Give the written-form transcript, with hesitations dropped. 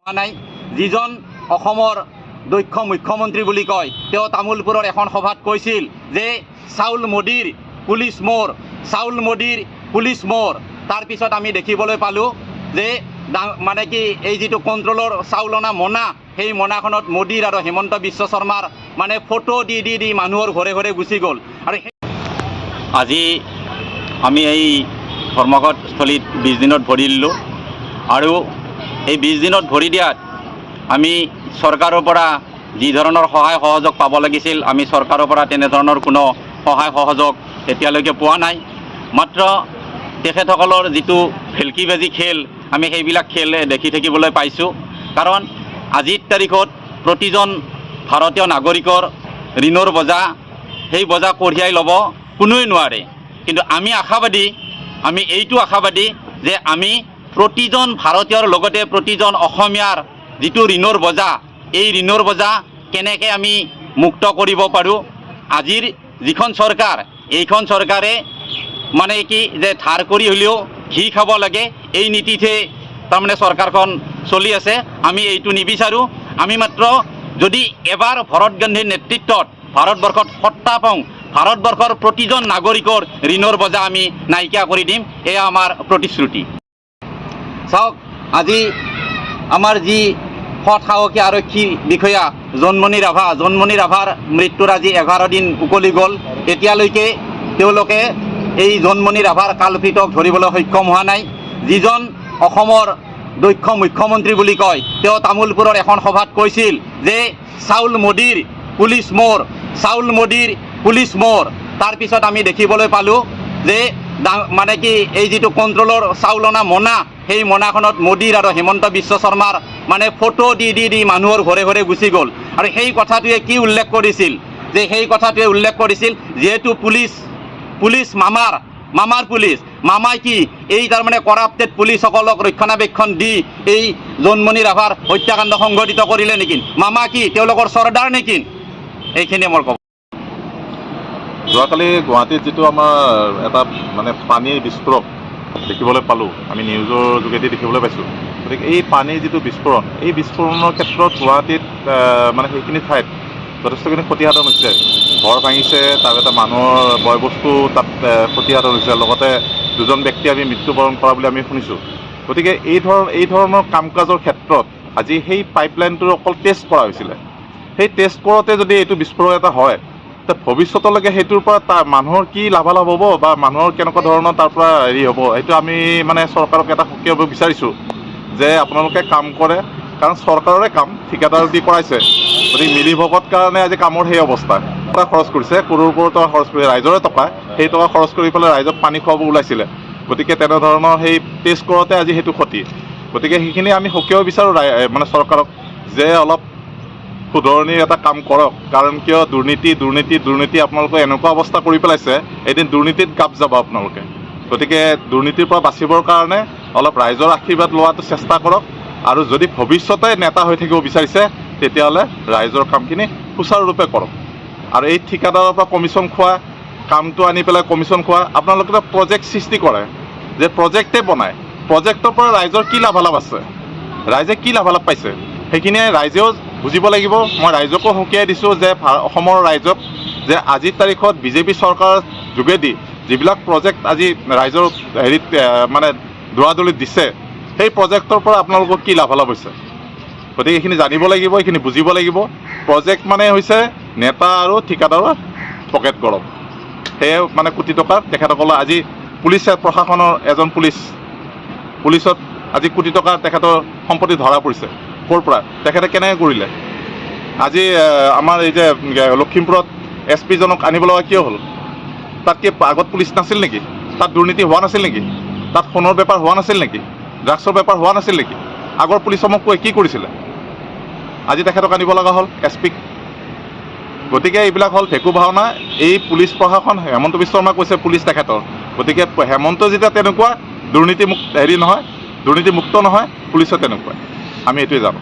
হোৱা নাই। যিজন অসমৰ দক্ষ মুখ্যমন্ত্ৰী বুলি কয়, তেওঁ তামোলপুৰৰ এখন সভাত কৈছিল যে চাউল মোদীৰ, পুলিচ মোৰ, চাউল মোদীৰ, পুলিচ মোৰ। তাৰপিছত আমি দেখিবলৈ পালোঁ যে মানে কি, এই যিটো কণ্ট্ৰলৰ চাউল অনা মোনা, সেই মোনাখনত মোদীৰ আৰু হিমন্ত বিশ্ব শৰ্মাৰ মানে ফটো দি দি দি মানুহৰ ঘৰে ঘৰে গুচি গ'ল। আৰু আজি আমি এই ধৰ্মঘটস্থলীত 20 দিনত ভৰি দিলোঁ আৰু এই 20 দিনত ভৰি দিয়াত আমি চৰকাৰৰ পৰা যি ধৰণৰ সহায় সহযোগ পাব লাগিছিল, আমি চৰকাৰৰ পৰা তেনেধৰণৰ কোনো সহায় সহযোগ এতিয়ালৈকে পোৱা নাই। মাত্ৰ তেখেতসকলৰ যিটো ভেলকিবাজি খেল, আমি সেইবিলাক খেল দেখি থাকিবলৈ পাইছোঁ। কাৰণ আজিৰ তাৰিখত প্ৰতিজন ভাৰতীয় নাগৰিকৰ ঋণৰ বোজা, সেই বোজা কঢ়িয়াই ল'ব কোনোৱে নোৱাৰে। কিন্তু আমি আশাবাদী, আমি এইটো আশাবাদী যে আমি প্ৰতিজন ভাৰতীয়ৰ লগতে প্ৰতিজন অসমীয়াৰ যিটো ঋণৰ বোজা, এই ঋণৰ বোজা কেনেকৈ আমি মুক্ত কৰিব পাৰোঁ। আজিৰ যিখন চৰকাৰ, এইখন চৰকাৰে মানে কি যে ধাৰ কৰি হ'লেও ঘি খাব লাগে, এই নীতিতহে তাৰমানে চৰকাৰখন চলি আছে। আমি এইটো নিবিচাৰোঁ। আমি মাত্ৰ যদি এবাৰ ভৰত গান্ধীৰ নেতৃত্বত ভাৰতবৰ্ষত সত্তা পাওঁ, ভাৰতবৰ্ষৰ প্ৰতিজন নাগৰিকৰ ঋণৰ বোজা আমি নাইকিয়া কৰি দিম, এয়া আমাৰ প্ৰতিশ্ৰুতি। চাওক, আজি আমাৰ যি সৎ সাহসী আৰক্ষী বিষয়া জোনমণি ৰাভা, জোনমণি ৰাভাৰ মৃত্যুৰ আজি 11 দিন উকলি গ'ল। এতিয়ালৈকে তেওঁলোকে এই জোনমণি ৰাভাৰ কালপ্ৰিটক ধৰিবলৈ সক্ষম হোৱা নাই। যিজন অসমৰ দক্ষ মুখ্যমন্ত্ৰী বুলি কয়, তেওঁ তামোলপুৰৰ এখন সভাত কৈছিল যে চাউল মোদীৰ, পুলিচ মোৰ, চাউল মোদীৰ, পুলিচ মোৰ। তাৰপিছত আমি দেখিবলৈ পালোঁ যে মানে কি, এই যিটো কণ্ট্ৰলৰ চাউল অনা মোনা, সেই মোনাখনত মোদীৰ আৰু হিমন্ত বিশ্ব শৰ্মাৰ মানে ফটো দি দি দি মানুহৰ ঘৰে ঘৰে গুচি গ'ল। আৰু সেই কথাটোৱে কি উল্লেখ কৰিছিল যে সেই কথাটোৱে উল্লেখ কৰিছিল, যিহেতু পুলিচ পুলিচ মামাৰ, মামাৰ পুলিচ, মামাই কি এই তাৰমানে কৰাপ্টেড পুলিচসকলক ৰক্ষণাবেক্ষণ দি এই জোনমণি ৰাভাৰ হত্যাকাণ্ড সংঘটিত কৰিলে নেকি? মামা কি তেওঁলোকৰ চৰ্দাৰ নেকি? এইখিনিয়ে মোৰ ক'ব। যোৱাকালি গুৱাহাটীত যিটো আমাৰ এটা মানে পানীৰ বিস্ফোৰক দেখিবলৈ পালোঁ, আমি নিউজৰ যোগেদি দেখিবলৈ পাইছোঁ। গতিকে এই পানীৰ যিটো বিস্ফোৰণ, এই বিস্ফোৰণৰ ক্ষেত্ৰত গুৱাহাটীত মানে সেইখিনি ঠাইত যথেষ্টখিনি ক্ষতিসাধন হৈছে। ঘৰ ভাঙিছে, তাৰ এটা মানুহৰ বয় বস্তু তাত ক্ষতিসাধন হৈছে, লগতে দুজন ব্যক্তি আমি মৃত্যুবৰণ কৰা বুলি আমি শুনিছোঁ। গতিকে এই ধৰণৰ কাম কাজৰ ক্ষেত্ৰত আজি সেই পাইপলাইনটোৰ অকল টেষ্ট কৰা হৈছিলে। সেই টেষ্ট কৰোঁতে যদি এইটো বিস্ফোৰক এটা হয়, তে ভৱিষ্যতলৈকে সেইটোৰ পৰা তাৰ মানুহৰ কি লাভালাভ হ'ব বা মানুহৰ কেনেকুৱা ধৰণৰ তাৰ পৰা হেৰি হ'ব, সেইটো আমি মানে চৰকাৰক এটা সকীয়াব বিচাৰিছোঁ যে আপোনালোকে কাম কৰে, কাৰণ চৰকাৰৰে কাম, ঠিকাদাৰ দি কৰাইছে। গতিকে মিলি ভগত কাৰণে আজি কামৰ সেই অৱস্থা। টকা খৰচ কৰিছে, কৰোৰ কৰোৰ টকা খৰচ কৰিছে, ৰাইজৰে টকা, সেই টকা খৰচ কৰি পেলাই ৰাইজক পানী খুৱাব ওলাইছিলে। গতিকে তেনেধৰণৰ সেই টেষ্ট কৰোঁতে আজি সেইটো ক্ষতি। গতিকে সেইখিনি আমি সকীয়াব বিচাৰোঁ মানে চৰকাৰক যে অলপ শুধৰণিৰ এটা কাম কৰক। কাৰণ কিয়, দুৰ্নীতি, দুৰ্নীতি, দুৰ্নীতি, আপোনালোকে এনেকুৱা অৱস্থা কৰি পেলাইছে, এদিন দুৰ্নীতিত গাপ যাব আপোনালোকে। গতিকে দুৰ্নীতিৰ পৰা বাচিবৰ কাৰণে অলপ ৰাইজৰ আশীৰ্বাদ লোৱাটো চেষ্টা কৰক আৰু যদি ভৱিষ্যতে নেতা হৈ থাকিব বিচাৰিছে, তেতিয়াহ'লে ৰাইজৰ কামখিনি সুচাৰুৰূপে কৰক। আৰু এই ঠিকাদাৰৰ পৰা কমিশ্যন খোৱা কামটো আনি পেলাই কমিশ্যন খোৱা, আপোনালোকে প্ৰজেক্ট সৃষ্টি কৰে যে প্ৰজেক্টে বনায়, প্ৰজেক্টৰ পৰা ৰাইজৰ কি লাভালাভ আছে, ৰাইজে কি লাভালাভ পাইছে, সেইখিনিয়ে ৰাইজেও বুজিব লাগিব। মই ৰাইজকো সকীয়াই দিছোঁ যে অসমৰ ৰাইজক যে আজিৰ তাৰিখত বিজেপি চৰকাৰৰ যোগেদি যিবিলাক প্ৰজেক্ট আজি ৰাইজৰ হেৰিত মানে দুৱাৰদলিত দিছে, সেই প্ৰজেক্টৰ পৰা আপোনালোকৰ কি লাভালাভ হৈছে। গতিকে এইখিনি জানিব লাগিব, এইখিনি বুজিব লাগিব। প্ৰজেক্ট মানে হৈছে নেতা আৰু ঠিকাদাৰৰ পকেট গৰম। সেয়ে মানে কোটি টকা তেখেতসকলৰ আজি পুলিচে, প্ৰশাসনৰ এজন পুলিচত আজি কোটি টকা তেখেতৰ সম্পত্তি ধৰা পৰিছে। ক'ৰ পৰা, তেখেতে কেনেকৈ কৰিলে? আজি আমাৰ এই যে লখিমপুৰত এছ পিজনক আনিব লগা কিয় হ'ল? তাত কি আগত পুলিচ নাছিল নেকি? তাত দুৰ্নীতি হোৱা নাছিল নেকি? তাত সোণৰ বেপাৰ হোৱা নাছিল নেকি? ড্ৰাগছৰ বেপাৰ হোৱা নাছিল নেকি? আগৰ পুলিচসমূহ কৈ কি কৰিছিলে? আজি তেখেতক আনিব লগা হ'ল এছ পিক। গতিকে এইবিলাক হ'ল ভেকু ভাওনা। এই পুলিচ প্ৰশাসন, হেমন্ত বিশ্ব শৰ্মা কৈছে পুলিচ তেখেতৰ। গতিকে হেমন্ত যেতিয়া তেনেকুৱা দুৰ্নীতিমুক্ত হেৰি নহয়, দুৰ্নীতিমুক্ত নহয়, পুলিচো তেনেকুৱা, আমি এইটোৱে জানো।